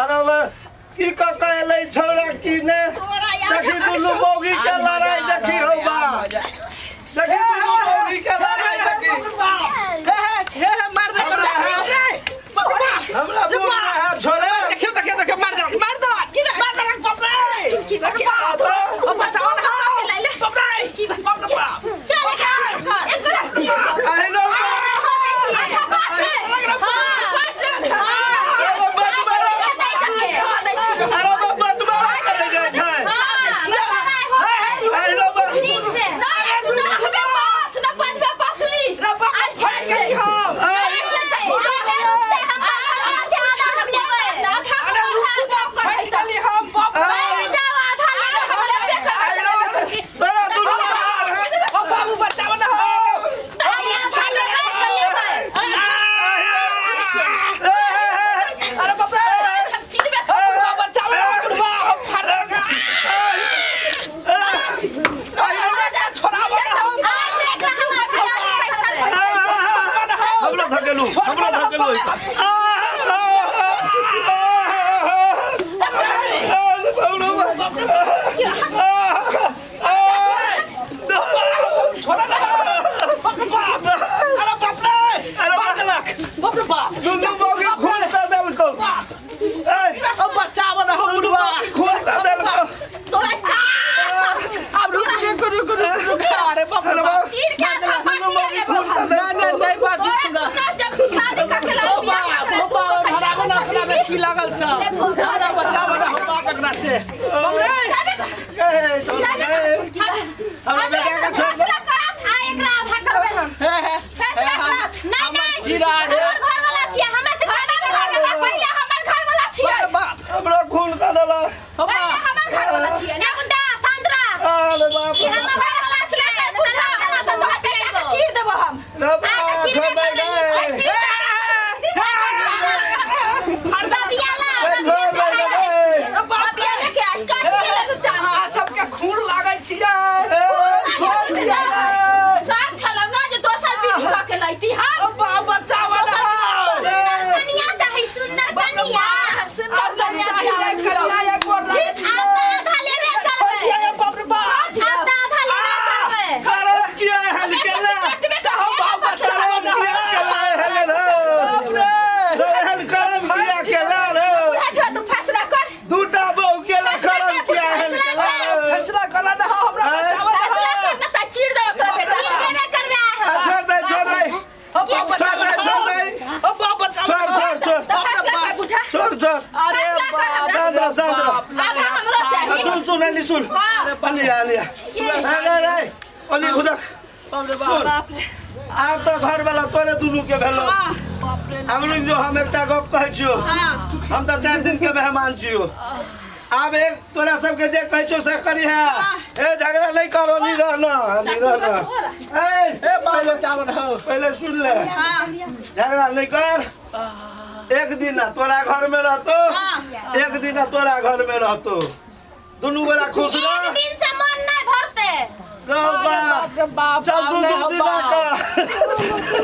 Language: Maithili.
अरे बे, की कऽ के एलै छौड़ा की ने तोरा याद देखी दुनू मौगी के लड़ाई देखी हौ बा देखी दुनू मौगी के लड़ाई देखी हे हे हे मार दे हमरा है हमरा बूढ़ ना है छोड़े देखियो देखियो देखियो मार दे मार दे मार दे बाप रे की बात बाप तो ओ बचाओ ना बाप रे की बात बाप रे बाप चल एकरा घर एकरा चीर दो। आहिलो बा आधा बाँट ले। हाँ, बाँट ले आधा। अरे बटवारा दै छियै अरे बा बटवारा करे जाइ छै हां लड़ाई हो आहिलो बा ठीक से नहीं, तू ना रहबे पास, ना बनबे पसली। रे बाप रे फट गई हम हम आधा छै आधा हम लेबै आधा अरे रुक जा फट गई हम बाप रे बैठ जाओ आधा लेबै हम लेबै आहिलो बा तोरा दुनू बाहर है ओ बाबू बचाओ ना हो आधा लेबै तऽ लेबै ए, ए, ए, अरे बाप रे हम चिरबे अरे बुढ़वा बचाओ ना बुढ़वा हम फाड़ अरे छोड़ाओ ना हम आज एकरा हम आधा लेबै छोड़ाओ ना हम हमरा धकेलू हमरा धकेलू आ, आ, आ, आ, आ, आ, आ, छोड़ा ना बाप रे बाप अरे बाप रे अरे बाप लख बाप रे बाप दुनू बौगी खून दऽ देलकौ ए, अब बचाओ ना हम दुनू बुढ़वा बौगी खून दऽ देलकौ तोरा चार अब रुक रुक रुक रुक रुक अरे बाप रे अरे बाप बाप चीर के आधा दुनू बाँटिए बौगी लेबो खून हम। दऽ नहीं नहीं देलकौ नहीं बात तोरा सुना तू ना जब शादी करके लाओ ओ बियाह बाप करके ओ बाप हराबो ना अपना में की लागल छ अरे बचाओ ना हम बाप एकरा से बाप रे ए, छोड़ दे। हमरा बेटा के छोड़ दे फैसला करत आ एकरा आधा करबै हम हे हे फैसला करत नहीं नहीं जीरा रे। हमर घर वाला छियै हमरा से शादी पहिले करबै पहिले हमर घर वाला छियै बाप हमरा खून दऽ देलक हम पहिले हमर घर वाला छियै ए बुड्ढा शांत रह अरे बाप ई हमर घर वाला छियै बुझा तऽ तोरा बेटा के चीर देबो हम रे बाप चीर छोड़ दे देबै, गे। दबियाला ए, छोड़ दे गे। बाप बियाह के आज काट के लेबो टांग आ सबके खून लागै छियै ए, छोड़ दियै साग छलौ ना जे दोसर बीबी कऽ के लैती हम ओ बाप बचाओ ना सुंदर कनिया चाही सुंदर कनिया हम सुंदर अब नहीं कन्या चाहिए बियाह कन्या एक और लागै आब छियै तऽ आधा लेबे छोड़ करबै दियै बाप रे बाप आब तऽ आधा लेबे करबै करब किया हल केला कटबे तऽ हम बाप बचाओ ना किया केला हल रे बाप रे रे हल करब किया केला रे बैठो तू फैसला कर दूटा बहू केला करब किया हल केला रे फैसला करा ना हमरा बचाओ ना फैसला कर ना तऽ चीर देबो तोरा बेटा चीर देबे करबै आइ आ, हम छोड़ दे छोड़ दे ओ बाप छोड़ दे छोड़ दे ओ बाप बचाओ छोड़ छोड़ छोड़ तऽ फैसला कर बुझा छोड़ छोड़ अरे फैसला कर बाप हमरा। शांत रह शांत रह आधा हमरो आ, चाही सुन सुन अली सुन हाँ। अली अली अरे रे अली घुसक बाप रे बाप सुन बाप रे आब तऽ घर वाला तोरे दुनू के भेलो हाँ हम रुक जो हम एकटा गप कहै छियो हाँ हम तऽ 4 दिन के मेहमान छियो आब एक तोरा सबके जे कहै छियो से करी है ए झगड़ा नहीं करो नहीं रहना नहीं रहना ए ए बाप बचाओ ना पहले सुन ले हाँ झगड़ा नहीं कर एक दिन ना तोरा घर में रहतो हाँ। एक दिन ना तोरा घर में रहतो दुनू गोरा खुश एक रह दिन से मन नहीं भरते रह बा बाप रे बाप चल दू बाप दू रे दिन बाप। का